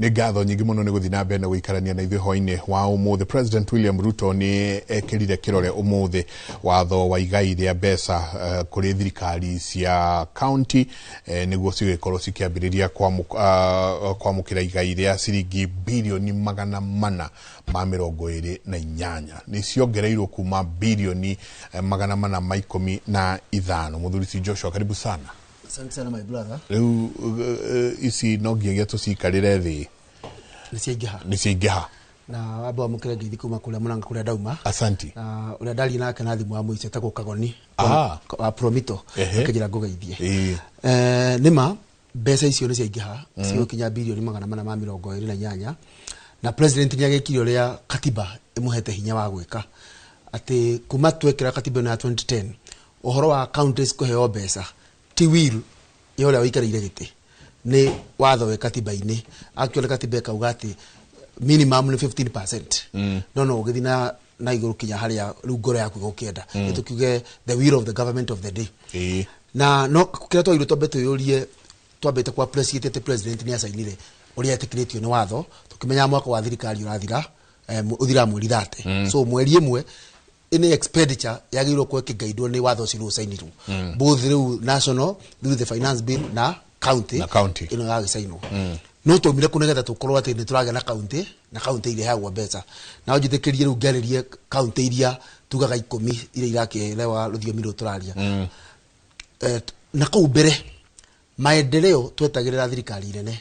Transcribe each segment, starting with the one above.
Nĩ ngatho nyingĩ mũno nĩ gũthiĩ na mbere na gũikarania na ithuĩ hwainĩ wa ũmũthĩ. President William Ruto nĩ ekĩrire kĩrore ũmũthĩ watho wa igai rĩa mbeca kũrĩ thirikari cia county nĩguo cigĩkorwo cikĩambĩrĩria kwamũkĩra igai rĩa ciringi birioni 428. Nĩ ciongereirwo kuma birioni 415. Mũthuri ti Joshua, karibu sana. Asante sana, my brother. Rĩu ici no nginyagia tũcikarĩre thĩ. Nĩ ciaingĩha. Nĩ ciaingĩha. Na wamba wamũkĩre ngeithi kuma kũrĩa Mũrang'a, kũrĩa ndauma. Asanti. Na ũrĩa ndaria nake na thimũ wa mũico etagwo Kagoni wa Promito, akĩnjĩra ngũgeithie. Nĩma mbeca icio nĩ ciaingĩha, cigũkinya birioni 428, na president nĩ agĩkire ũrĩa katiba ĩmũhete hinya wa gwĩka, atĩ kuma twekĩra katiba ĩno ya 2010, ũhoro wa counties kũheo mbeca ti will ya ũrĩa ũikarĩire gĩtĩ, nĩ watho wĩ katiba-inĩ. Actually, katiba ĩkauga atĩ minimum nĩ 15%, no ũgĩthiĩ na igũrũ kinya harĩa rĩu ngoro yaku ĩgũkĩenda. Nĩ tũkiuge the will of the government of the day. Na no kĩrĩa twagĩrĩirwo twambe twĩyũrie, twambĩte ku appreciate atĩ president nĩ acainire ũrĩa etĩkĩrĩtio nĩ watho, tũkĩmenyaga mwaka wa thirikari ũrathira, ũthiraga mweri 30, so mweri ĩmwe any expenditure yagĩrĩirwo kuo ĩkĩgaidwo nĩ watho ũcio rĩu ũcainirwo, both rĩu national through the finance bill na county. Na county. Ĩno yagĩcainwo no twaumire kũ nĩgetha tũkorwo atĩ nĩ tũragĩa na county, na county ireheagwo mbeca. Na njĩtĩkĩrie rĩu ngĩarĩrie county iria tugaga 10 iria irakĩelewa rũthiomi rũrũ tũraria. Na kũu mbere maendeleo twetagĩrĩra thirikari nene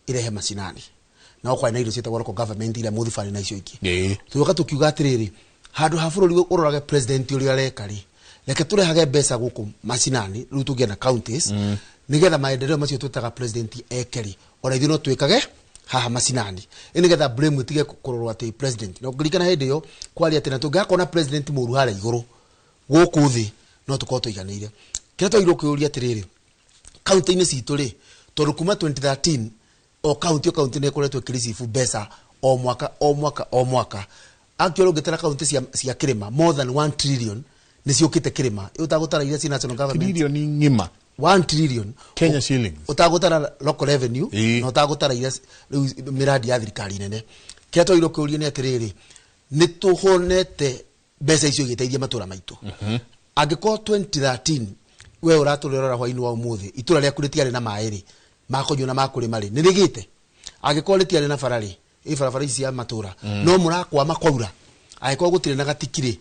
irehe macinani, na kwarĩ na indo ciĩtagwo local government iria mũthibarĩ na icio ingĩ. Tũgĩũka tũkiuga atĩrĩrĩ, handũ ha bũrũri ũrorage president ũrĩa areka rĩ, reke tũrehage mbeca gũkũ macinani, rĩu tũgĩe na counties, nĩgetha maendeleo macio twĩtaga president eke rĩ, ona ithuĩ no twĩkage haha macinani, ĩ nĩgetha blame ĩtige kũrorwo atĩ president. Na ũngĩririkana hĩndĩ ĩyo kwaria atĩ na tũngĩgakorwo na president mũru harĩa igũrũ, gũkũ thĩ no tũkorwo tũiganĩire. Kĩrĩa twagĩrĩirwo kwĩyũria atĩrĩrĩ, kaunti-inĩ citũ rĩ, tondũ kuma 2013 o kaunti o kaunti nĩ ĩkoretwo ĩkĩreceive mbeca o mwaka o mwaka o mwaka. Actually, ũngĩtara kaunti cia kĩrĩma, more than 1 trillion nĩ ciũkĩte kĩrĩma, ũtagũtara iria ci national government. Trilioni ng'ima. 1 trillion. Kenya shillings. Ũtagũtara local revenue na ũtagũtara iria rĩu mĩradi ya thirikari nene. Kĩrĩa twagĩrĩirwo kwĩyũria nĩ atĩrĩrĩ, nĩ tũhonete mbeca icio igĩteithia matũra maitũ? Angĩkorwo 2013 we ũratũrora hwainĩ wa ũmũthĩ, itũra rĩaku rĩtiarĩ na maĩ rĩ makũnyua na makũrĩma rĩ, nĩ rĩgĩte? Angĩkorwo rĩtiarĩ na bara rĩ, ĩ barabara ici cia matũra no mũrakwama kwaura? Angĩkorwo gũtirĩ na gatiki rĩ,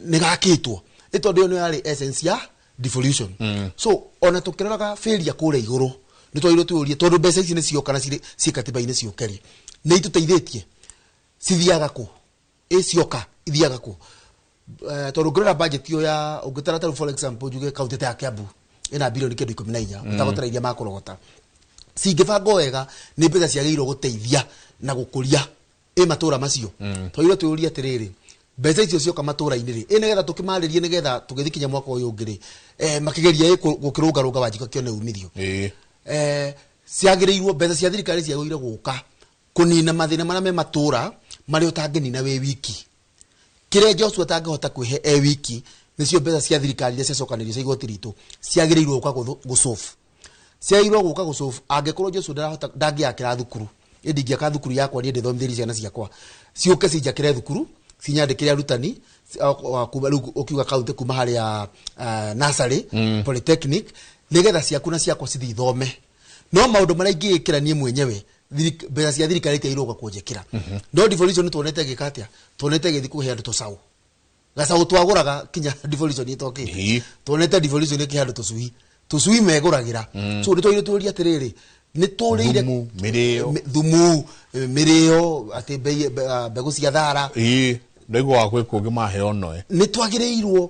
nĩ gakĩtwo? Ĩ tondũ ĩyo nĩyo yarĩ essence ya devolution. So ona tũkĩroraga failure kũrĩa igũrũ, nĩ twagĩrĩirwo twĩyũrie, tondũ mbeca ici nĩ cioka na cirĩ ciĩ katiba-inĩ ciũke rĩ, nĩ itũteithĩtie? Cithiaga kũ? Ĩ cioka ithiaga kũ? Tondũ ũngĩrora budget ĩyo ya ũngĩtara tarĩu, for example, njuge kaunti ta ya Kiambu ĩna birioni kĩndũ 14, ũtagũtara iria makũrogota, cingĩbangwo wega nĩ mbeca ciagĩrĩirwo gũteithia na gũkũria ĩ matũra macio. Twagĩrĩirwo twĩyũrie atĩrĩrĩ, mbeca icio cioka matũra-inĩ rĩ, ĩ nĩgetha tũkĩmarĩrie, nĩgetha tũgĩthiĩ kinya mwaka ũyũ ũngĩ rĩ, makĩgeria ĩ gũkĩrũngarũnga Wanjikũ akĩone umithio. Ciagĩrĩirwo, mbeca cia thirikari ciagĩrĩire gũka kũnina mathĩna marĩa me matũra, marĩa ũtangĩnina wĩ wiki. Kĩrĩa Joshua atangĩhota kwĩhe e wiki, nĩcio mbeca cia thirikari iria ciacokanĩrio cia igoti ritũ ciagĩrĩirwo gũka gũsolve, ciagĩrĩirwo gũka gũsolve. Angĩkorwo Joshua ndarahota, ndangĩakĩra thukuru, ĩ ndingĩaka thukuru yakwa niĩ ndĩthomithĩrie ciana ciakwa, ciũke cinjakĩre thukuru, cinyandĩkĩre arutani kuma rĩu ũkiuga kaunti kuma harĩa nursery, polytechnic, nĩgetha ciaku na ciakwa cithiĩ ithome. No maũndũ marĩa ingĩĩkĩra niĩ mwenyewe, mbeca cia thirikari itiagĩrĩirwo gũka kũnjĩkĩra. No devolution tuonete ĩgĩka atĩa? Tuonete ĩgĩthiĩ kũhe andũ tũcaũ, gacaũ twagũraga kinya devolution ĩtokĩte. Tuonete devolution ĩkĩhe andũ tũcui, tũcui megũragĩra. So nĩ twagĩrĩirwo tũrie atĩrĩrĩ, nĩ tũrĩire Thumu, mĩrĩo. Thumu, mĩrĩo, atĩ mbegũ cia thara. Ndaigua gwĩ kũngĩ maheo noe. Nĩ twagĩrĩirwo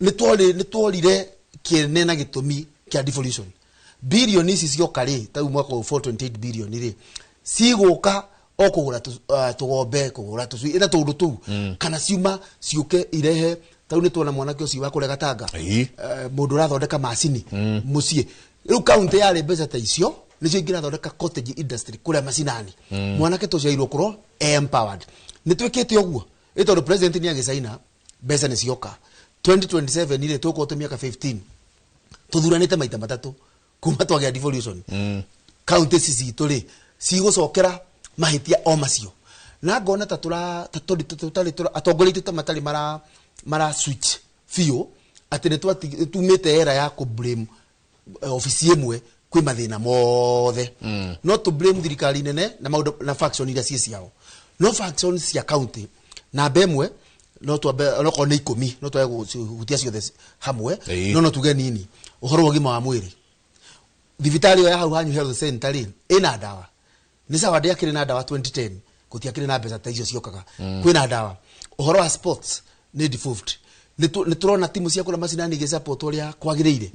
nĩ tworire kĩene na gĩtũmi kĩa devolution. Birioni ici cioka rĩ, ta rĩu mwaka ũyũ 428 billion rĩ, cigũka o kũgũra tũgombe, kũgũra tũcui ĩna tũndũ tũu, kana ciuma ciũke irehe? Ta rĩu nĩ tuona mwanake ũcio wa kũrĩa Gatanga, mũndũ ũrathondeka macini mũciĩ. Rĩu kaunti yarĩ mbeca ta icio nĩcio ingĩrathondeka cottage industry kũrĩa macinani, mwanake ta ũcio agĩrĩirwo kũrwo empowered. Nĩ twĩkĩte ũguo? Ĩ tondũ president nĩ agĩcaina, mbeca nĩ cioka. 2027 rĩ, tũgũkorwo twĩ mĩaka 15 tũthuranĩte maita matatũ kuma twagĩa devolution. Kaunti ici citũ rĩ, cigũcokera mahĩtia o macio na ngona ta tũra ta tũtarĩ atongoria aitũ ta matarĩ mara switch biũ atĩ nĩ tumĩte era ya kũ blame obici ĩmwe kwĩ mathĩna mothe. No tũ blame thirikari nene na maũndũ na faction iria ciĩ ciao, no faction cia county namba ĩmwe no twambe onokorwo nĩ 10 no twage gũhutia ciothe hamwe. No tuge nini ũhoro wa ũgima wa mwĩrĩ, thibitarĩ ĩyo ya hau hanyu health center rĩ ĩna ndawa nĩ sawa, ndĩakĩrĩ na ndawa 2010 gũtiakĩrĩ na mbeca ta icio ciokaga, kwĩna ndawa. Ũhoro wa sports nĩ devolved, nĩ tũrona timu cia kũrĩa macinani igĩsupport ũrĩa kwagĩrĩire.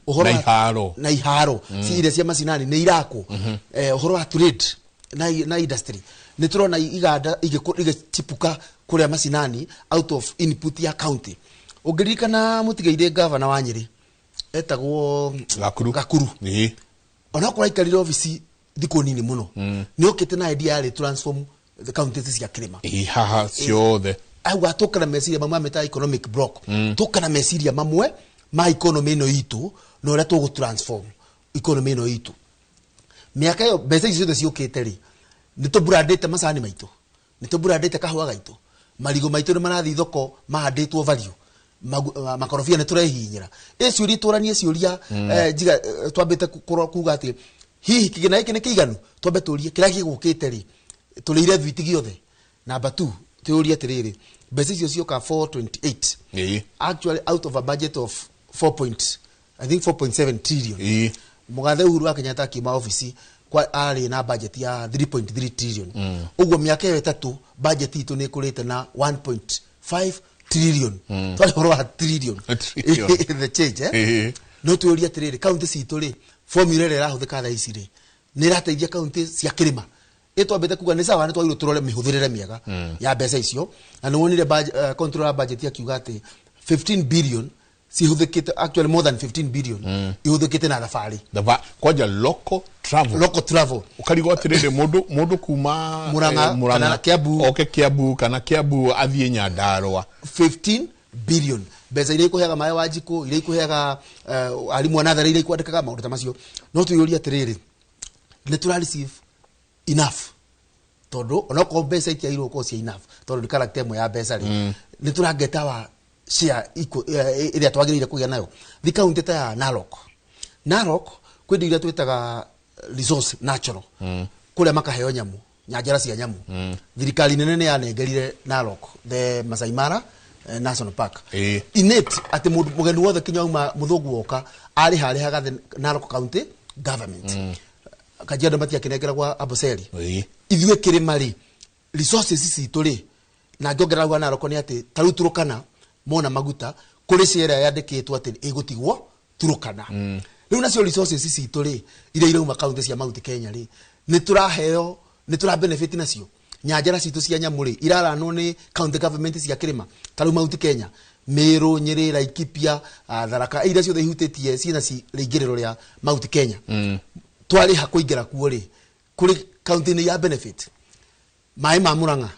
Ũhoro na iharo, na iharo iria cia macinani nĩ irakwo. Ũhoro wa trade na industry nĩ tũrona iganda igĩchipuka kũrĩa macinani out of input ya county. Ũngĩririkana mũtigaire gavana wa Nyĩrĩ etagwo Gakuru. Gakuru. Onokorwo aikarire obici thikũ nini mũno, nĩ okĩte na idea yarĩ transform the counties cia kĩrĩma. Haha ciothe. Auga tũka na meciria mamwe ametaga economic block, tũka na meciria mamwe ma economy ĩno itũ na ũrĩa tũgũ transform economy ĩno itũ. Mĩaka ĩyo mbeca icio ciothe ciũkĩte rĩ, nĩ tũbrandĩte macani maitũ, nĩ tũbrandĩte kahũa gaitũ, marigũ maitũ nĩ marathiĩ thoko mahandĩtwo value, makorobia nĩ tũrehihinyĩra. Ĩ ciũria tũranie ciũria njiga twambĩte kuga atĩ hihi kĩgĩna gĩkĩ nĩ kĩiganu, twambe tũrie kĩrĩa gĩgũkĩte rĩ tũrĩire thwiti gĩothe. Number 2 tũrie atĩrĩrĩ, mbeca icio cioka 428 actually out of a budget of 4.7 trillion. Mũgathe Uhuru wa Kenyatta akiuma obici kwa arĩ na budget ya 3.3 trillion. Ũguo mĩaka ĩyo ĩtatũ budget itũ nĩ ĩkũrĩte na 1.5 trillion. Twari ũhoro wa trillion. The change No twĩũrie atĩrĩrĩ, county citũ rĩ formula ĩrĩa ĩrahũthĩka thaa ici rĩ nĩ ĩrateithia county cia kĩrĩma? Ĩtwambĩte kuga nĩ sawa, nĩ twagĩrĩirwo tũrore mĩhũthĩrĩre mĩega ya mbeca icio. Na nĩ wonire controller budget akiuga atĩ 15 billion cihũthĩkĩte, actually more than 15 billion ihũthĩkĩte na thabarĩ kwanja local travel. Local travel ukarigwo atĩrĩrĩ mũndũ kuma Murang'a kana Kiambu oke Kiambu kana Kiambu athiĩ Nyandarua 15 billion mbeca iria ikũheaga maĩ wa njiko, iria ikũheaga arimũ a natharĩ, iria ikwandĩkaga maũndũ ta macio. No twĩyũrie atĩrĩrĩ, nĩ tũra receive enough? Tondũ onokorwo mbeca itiagĩrĩirwo gũkorwo cia enough, tondũ nĩ character ĩmwe ya mbeca rĩ, nĩ tũrangeta wa share ĩrĩa twagĩrĩire kũgĩa nayo. Thi kaunti ta ya Narok, Narok kwĩ indo iria twĩtaga resource natural, kũrĩa makaheo nyamũ, nyanjara cia nyamũ. Thirikari nene nĩ yanengerire Narok the Masai Mara National Park. Innate atĩ mũndũ mũgeni wothe kinya auma mũthũngũ woka arĩha the Narok County government. Kajiado matiakĩnengeragwo Amboseli. Ithuĩ kĩrĩma rĩ, resources citũ rĩ, na ngĩongerera hau Narok nĩ atĩ ta rĩu Turukana mona maguta kũrĩ share yandĩkĩtwo atĩ ĩgũtigwo Turukana. Rĩu nacio resources citũ rĩ iria irauma county cia Mount Kenya rĩ, nĩ tũraheo, nĩ tũra benefit nacio. Nyanjara citũ cia nyamũ rĩ iraranwo nĩ county government cia kĩrĩma, ta rĩu Mount Kenya, Meru, Nyĩrĩ, Laikipia, Tharaka, iria ciothe ihutĩtie ciĩna rĩingĩrĩro rĩa Mount Kenya. Twarĩha kũingĩra kuo rĩ, kũrĩ county-inĩ ya benefit. Maĩ ma Murang'a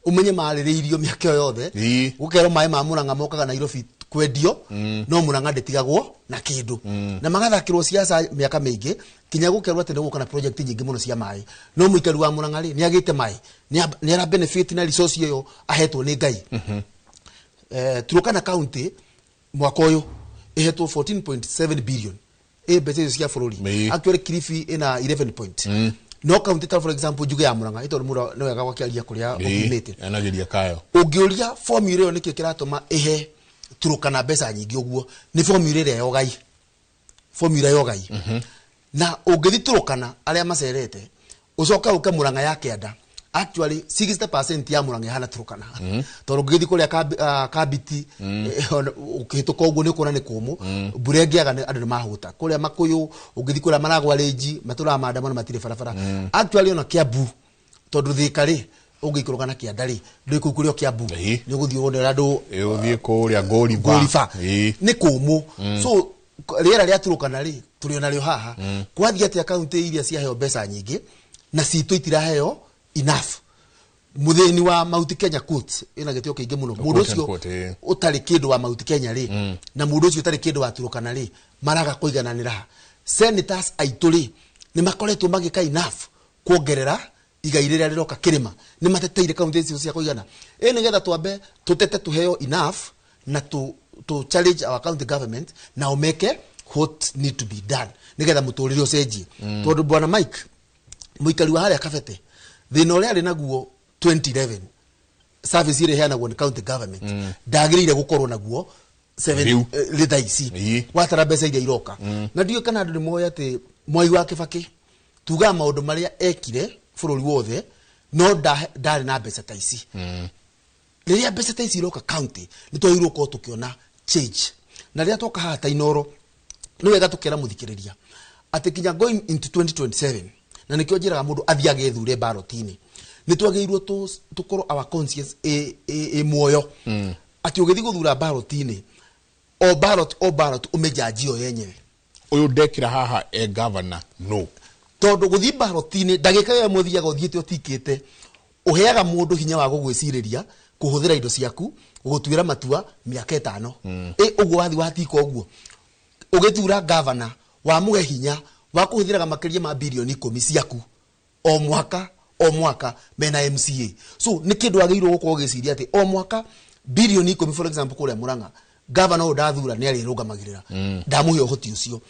umenye marĩrĩirio mĩaka ĩyo yothe, gũkerwo maĩ ma Murang'a mokaga Nairobi kwendio, no Murang'a ndĩtigagwo na kĩndũ. Na magathakĩrwo siasa mĩaka mĩingĩ kinya gũkerwo atĩ nĩgũka na project nyingĩ mũno cia maĩ, no mũikari wa Murang'a rĩ nĩagĩte maĩ, nĩ ara benefit na resource ĩyo ahetwo nĩ Ngai. Turukana county mwaka ũyũ ĩhetwo 14.7 billion ĩ mbeca icio cia bũrũri. Actually Kilifi ĩna 11 point. No county ta for example njuge ya Murang'a ĩtondũ mũndũ nĩ wega gwakĩaria kũrĩa ũthimĩte. Anageria kayo. Ũngĩũria formula ĩyo nĩkĩ kĩratũma ĩhe Turukana mbeca nyingĩ ũguo, nĩ formula ĩrĩa ya ũgai. Formula ya ũgai. Na ũngĩthiĩ Turukana arĩa macerete, ũcoke ũke Murang'a ya kĩanda, actually 60% ya Murang'a ĩhana Turukana. Tondũ ũngĩthiĩ kũrĩa Kabiti, ũkĩhĩtũka ũguo nĩ ũkuona nĩ kũmũ, mbura ĩngĩaga andũ nĩ mahũta. Kũrĩa Makũyũ, ũngĩthiĩ kũrĩa Maragwa Range, matũraga maandamano matirĩ barabara. Actually ona Kiambu, tondũ Thika rĩ, ũngĩikũrũka na kĩanda rĩ, ndũĩ kũu kũrĩ o Kiambu, nĩ ũgũthiĩ wone ũrĩa andũ ũthiĩ kũrĩa Ngũriba. Nĩ kũmũ. So rĩera rĩa Turukana rĩ, tũrĩ ona rĩo haha. Kwathiĩ atĩa kaunti iria ciaheo mbeca nyingĩ na citũ itiraheo enough? Muthini wa Mount Kenya quotes ina gĩtĩo kĩingĩ mũno, mũndũ ũcio ũtarĩ kĩndũ wa Mount Kenya rĩ, na mũndũ ũcio ũtarĩ kĩndũ wa Turukana rĩ, maraga kũigananĩra. Senators aitũ rĩ nĩ makoretwo magĩka enough Kuongerera igai rĩrĩa rĩroka kĩrĩma nĩ mateteire kaunti icio cia kũigana ĩ nĩgetha twambe tũtete tũheo enough na to challenge our county government nao meke what need to be done nĩgetha mũtũrĩre ũcenjie. Tondũ bwana Mike, mũikari wa harĩa Kabete, thĩna ũrĩa arĩ naguo 2011 service ĩrĩa ĩheanagwo nĩ county government ndagĩrĩire gũkorwo naguo Rĩu. Rĩ thaa ici watara mbeca iria iroka. Na ndiũĩ kana andũ nĩ moĩ atĩ Mwai wa Kĩbakĩ tugaga maũndũ marĩa ekire bũrũri wothe no ndarĩ na mbeca ta ici. Rĩrĩa mbeca ta ici iroka county nĩ twagĩrĩirwo gũkorwo tũkĩona change. Na rĩrĩa twoka haha ta Inooro, nĩ wega tũkera mũthikĩrĩria atĩ kinya going into 2027, na nĩkĩo njĩraga mũndũ athiĩ agethure ballot-inĩ, nĩ twagĩrĩirwo tũkorwo our conscience ĩ muoyo atĩ ũgĩthiĩ gũthura ballot-inĩ, o ballot o ballot ũmĩjanji yo yenyewe. Ũyũ ndekĩra haha e governor no. Tondũ gũthiĩ ballot-inĩ ndagĩka ĩyo ĩmwe ũthiaga ũthiĩte ũtikĩte, ũheaga mũndũ hinya wa gũgwĩcirĩria kũhũthĩra indo ciaku gũgũtuĩra matua mĩaka 5. Ĩ ũguo wathiĩ watika ũguo ũgĩthura gavana wamũhe hinya wa kũhũthĩraga makĩria ma birioni 10 ciaku o mwaka o mwaka mena MCA. So nĩ kĩndũ wagĩrĩirwo gũkorwo ũgĩciria atĩ o mwaka birioni 10, for example kũrĩa Murang'a, gavana ũyũ ndathura nĩ arĩrũgamagĩrĩra, ndamũhe ũhoti ũcio.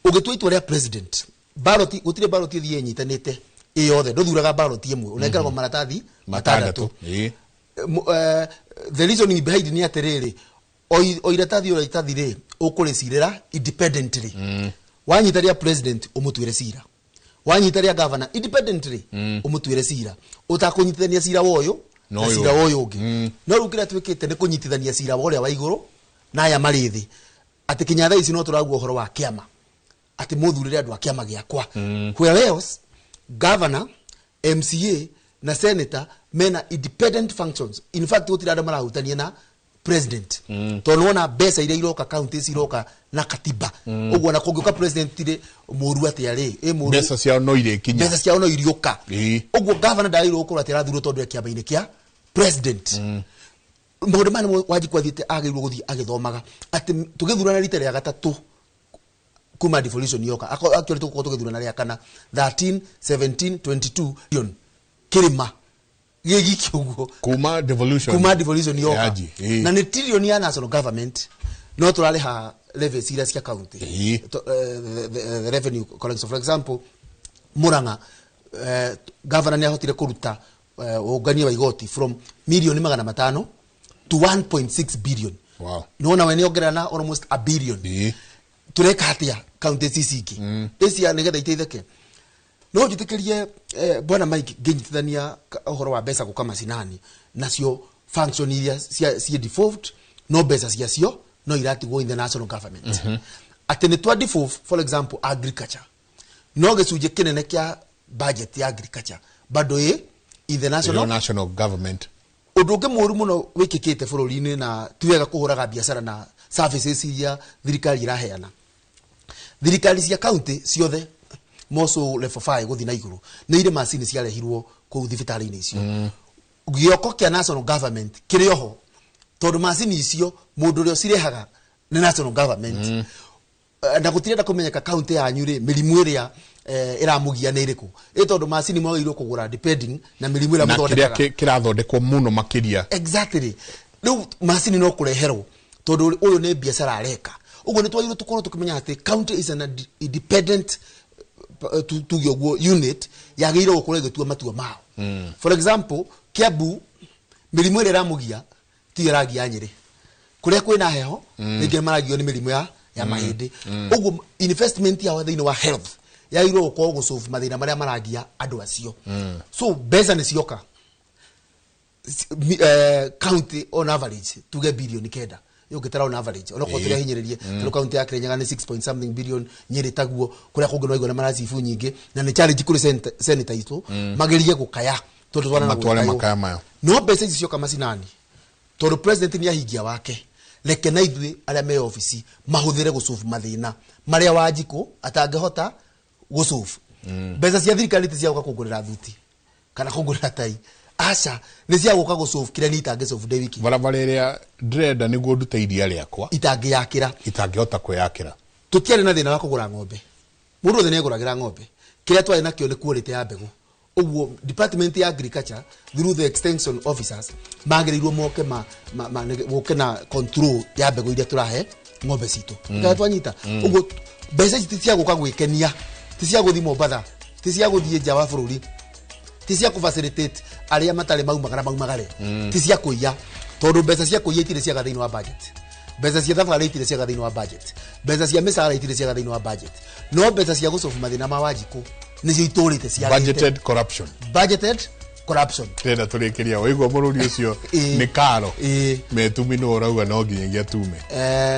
Ũgĩtua itua rĩa president ballot, gũtirĩ ballot ĩthiĩ ĩnyitanĩte ĩ yothe, ndũthuraga ballot ĩmwe, ũnengeragwo maratathi matandatũ. The reasoning behind nĩ atĩrĩrĩ, o iratathi o iratathi rĩ ũkũrĩcirĩra independently. Wanyita rĩa president ũmũtuĩre cira, wanyita rĩa governor independently ũmũtuĩre cira, ũtakũnyitithania cira wa ũyũ Na na ũyũ cira wa ũyũ ũngĩ. No rĩu kĩrĩa twĩkĩte nĩ kũnyitithania cira wa ũrĩa wa igũrũ na aya marĩ thĩ, atĩ kinya thaa ici no tũragua ũhoro wa kĩama atĩ mũthurĩre andũ a kĩama gĩakwa, whereas governor, MCA na senator mena independent functions. In fact gũtirĩ andũ marahutania na president, tondũ nĩwona mbeca iria iroka county ciroka na katiba. Ũguo na kũngĩũka president rĩ mũru atĩa rĩ ĩ mũru, mbeca ciao no irĩkinya, mbeca ciao no iriũka. Ũguo governor ndagĩrĩirwo gũkorwo atĩ arathurwo tondũ e kĩama-inĩ kĩa president. Maũndũ maya nĩmo Wanjikũ athiĩte agĩrĩirwo gũthiĩ agĩthomaga atĩ tũgĩthurana rita rĩa gatatũ kuma devolution yoka, actually tũgũkorwo tũgĩthurana rĩa kana 13 17 22 billion kĩrĩma gĩgiki ũguo. Kuma devolution. Kuma devolution yoka. Yaji. Na nĩ trillion ya national government no tũrarĩha levies iria cia county. The revenue collection, for example Murang'a, governor nĩ ahotire kũruta ũngania wa igoti from milioni 500 to 1.6 billion. Nĩwona we nĩongerera na almost a billion. Tureka atia county ici ingĩ icia nĩgetha iteithĩke? No njĩtĩkĩrie, bwana Mike, ngĩnyitithania ũhoro wa mbeca gũka macinani nacio function iria ciĩ devolved no mbeca ciacio no iratigwo in the national government, atĩ nĩ twa devolve for example agriculture, no gĩcunjĩ kĩnene kĩa budget ya agriculture bado ĩ in the national Ĩyo national government. Ũndũ ũngĩ mũũru mũno wĩkĩkĩte bũrũri-inĩ, na ti wega kũhũraga biacara na services iria thirikari iraheana, thirikari cia county ciothe moco level 5 gũthiĩ na igũrũ nĩ irĩ macini ciarehirwo kũu thibitarĩ-inĩ icio. Gĩoko kĩa national government kĩrĩ oho, tondũ macini icio mũndũ ũrĩa ũcirehaga nĩ national government. Na gũtirenda kũmenyeka county yanyu rĩ mĩrimũ ĩrĩa ĩramũgia nĩ ĩrĩkũ, ĩ tondũ macini mwagĩrĩirwo kũgũra depending na mĩrimũ ĩrĩa na kĩrĩa mũthondekaga. Kĩrathondekwo mũno makĩria. Exactly. Rĩu macini no kũreherwo tondũ ũyũ nĩ biacara areka ũguo. Nĩ twagĩrĩirwo tũkorwo tũkĩmenya atĩ county is an independent tuge ũguo unit yagĩrĩirwo gũkorwo ĩgĩtua matua mao. For example Kiambu mĩrimũ ĩrĩa ĩramũgia tiyo ĩragia Nyĩrĩ, kũrĩa kwĩna heho rĩngĩ maragio nĩ mĩrimũ ya mahĩndĩ. Ũguo investment yao thĩinĩ wa health yagĩrĩirwo gũkorwo gũsolve mathĩna marĩa maragia andũ acio. So mbeca nĩ cioka county on average tuge bilioni 9 yũngĩtara on average, onokorwo tũrĩa hinyĩrĩrie tondũ county ya Kirinyaga nĩ 6 point something billion, Nyĩrĩ taguo, kũrĩa kũngĩ no igua na maracibu nyingĩ, na nĩ challenge kũrĩ senator itũ magerie gũkaya tondũ twana matware makaya maya. No mbeca ici cioka macinani, tondũ president nĩ ahingia wake, reke na ithuĩ arĩa me obici mahũthĩre gũsolve mathĩna marĩa Wanjikũ atangĩhota gũsolve. Mbeca cia thirikari ti cia gũka kũngũrĩra thuti kana kũngũrĩra tai, aca, nĩ cia gũka gũsolve kĩrĩa niĩ itangĩsolve ndĩ wiki. Barabara ĩrĩa ndĩrenda nĩguo ndute iria rĩakwa itangĩyakĩra. Itangĩhota kwĩyakĩra. Tũtiarĩ na thĩna wa kũgũra ng'ombe, mũndũ wothe nĩegũragĩra ng'ombe. Kĩrĩa twarĩ nakĩo nĩ quality ya mbegũ. Ũguo department ya agriculture through the extension officers magĩrĩirwo moke moke na control ya mbegũ iria tũrahe ng'ombe citũ. Kana twanyita ũguo, mbeca ici ti cia gũka gwĩkenia, ti cia gũthiĩ Mombatha, ti cia gũthiĩ nja wa bũrũri, ti cia kũ-facilitate arĩa matarĩ maumagara maumagare, ti cia kũiya, tondũ mbeca cia kũiya itirĩ ciaga thĩinĩ wa budget, mbeca cia thabarĩ itirĩ ciaga thĩinĩ wa budget, mbeca cia mĩcara itirĩ ciaga thĩinĩ wa budget, no mbeca cia gũcobu mathĩna ma Wanjikũ nĩcio itũrĩte ciagĩte. Budgeted corruption. Budgeted corruption. Ndĩrenda tũrĩkĩria waigua mũrũri ũcio. Nĩ karo. Metumi nĩ ũrauga no nginyagia tume.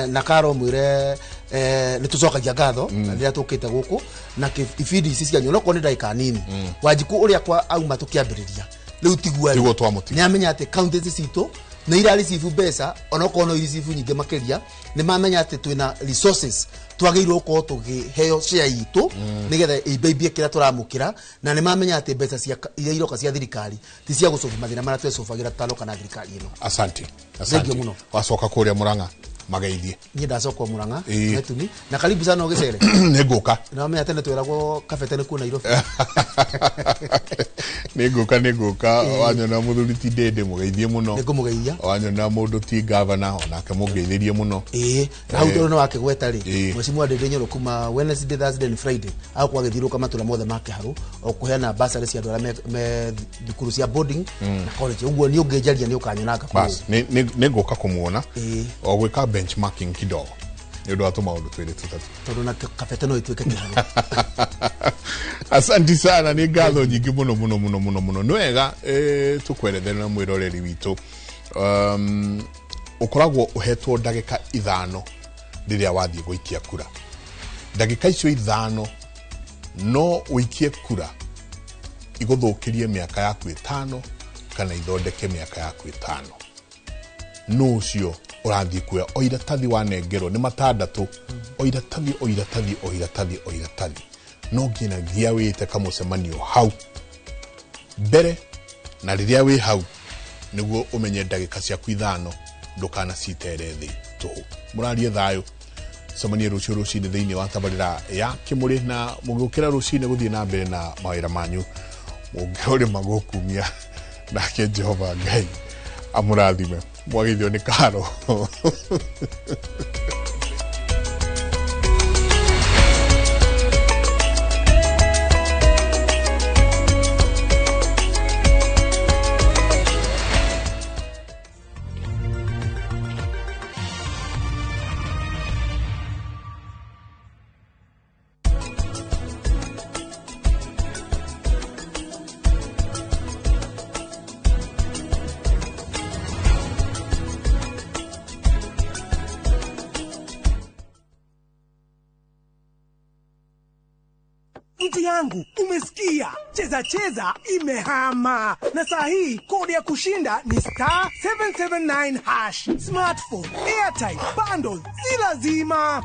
Na karo mwire nä tå cokagia ngatho na rä rä a tå kä te gå kå na ibindi ici cianyu onokorwo nä ndagä ka nini. Wanjikũ å rä a kwa auma tå kä ambä rä ria rä u tiguo. Tiguo twamũtiga. Nä amenya atä counties citå nä ira receive mbeca onokorwo no ireceive nyingä makä nä mamenya atä twĩna resources twagä gũkorwo tũkĩheo share itũ nĩgetha ĩimbaimbie kĩrĩa tũramũkĩra, na nĩ mamenya atĩ mbeca cia iria iroka cia thirikari ti cia gũcobu mathĩna marĩa twecobagĩra tũtanoka na thirikari ĩno. Asante, asante. Thank you mũno. Wacoka kũrĩa Mũrang'a mageithie. Niĩ ndacoka Mũrang'a. Metumi na karibu sana ũgĩcere. Nĩ ngũka. Na wamenya tene tweragwo kabete nĩ kuo Nairobi. Nĩ ngũka, nĩ ngũka. Wanyona mũthuri ti ndĩndĩ mũgeithie mũno. Nĩ ngũmũgeithia. Wanyona mũndũ ti gavana onake mũngeithĩrie mũno. Ĩĩ, na hau tondũ nĩ wakĩgweta rĩ, Mheshimiwa Ndindi Nyoro kuma Wednesday, Thursday and Friday agũkorwo agĩthiũrũrũka matũra mothe ma Kĩharũ o kũheana bursary cia andũ arĩa me thukuru cia boarding na college. Ũguo nĩ ũngĩnjaria nĩ ũkanyonanga kũu. Bas, nĩ ngũka kũmuona o gwĩka benchmarking kidogo nĩ ũndũ wa tũmaũndũ twĩrĩ tũtatũ. Tondũ na kabete no ĩtuĩke Kĩharũ. Asanti sana, nĩ ngatho nyingĩ mũno mũno mũno mũno mũno. Nĩ wega tũkwerethere na mwĩroreri witũ, ũkoragwo ũhetwo ndagĩka 5 rĩrĩa wathiĩ gũikia kura. Ndagĩka icio 5 no ũikie kura igũthũkĩrie mĩaka yaku 5 kana ithondeke mĩaka yaku 5. Nũ ũcio ũrathiĩ kuoya o iratathi wanengerwo nĩ matandatũ, o iratathi, o iratathi, o iratathi, o iratathi, no nginyagia wĩte kamũcemanio hau mbere, na rĩrĩa wĩ hau nĩguo ũmenye ndagĩka ciaku 5 ndũkanacitere thĩ tũhũ. Mũrarie thayũ, cemanie rũciũ rũcinĩ thĩinĩ wa tabarĩra ya Kĩmũrĩ, na mũgĩũkĩra rũcinĩ gũthiĩ na mbere na mawĩra manyu mũngĩrorĩma gũkumia nake Jehova Ngai amũrathime. Mwageithio nĩ karo. Mtu yangu, umesikia? Cheza Cheza imehama na saa hii kodi ya kushinda ni *779#. Smartphone, airtime, bundles si lazima.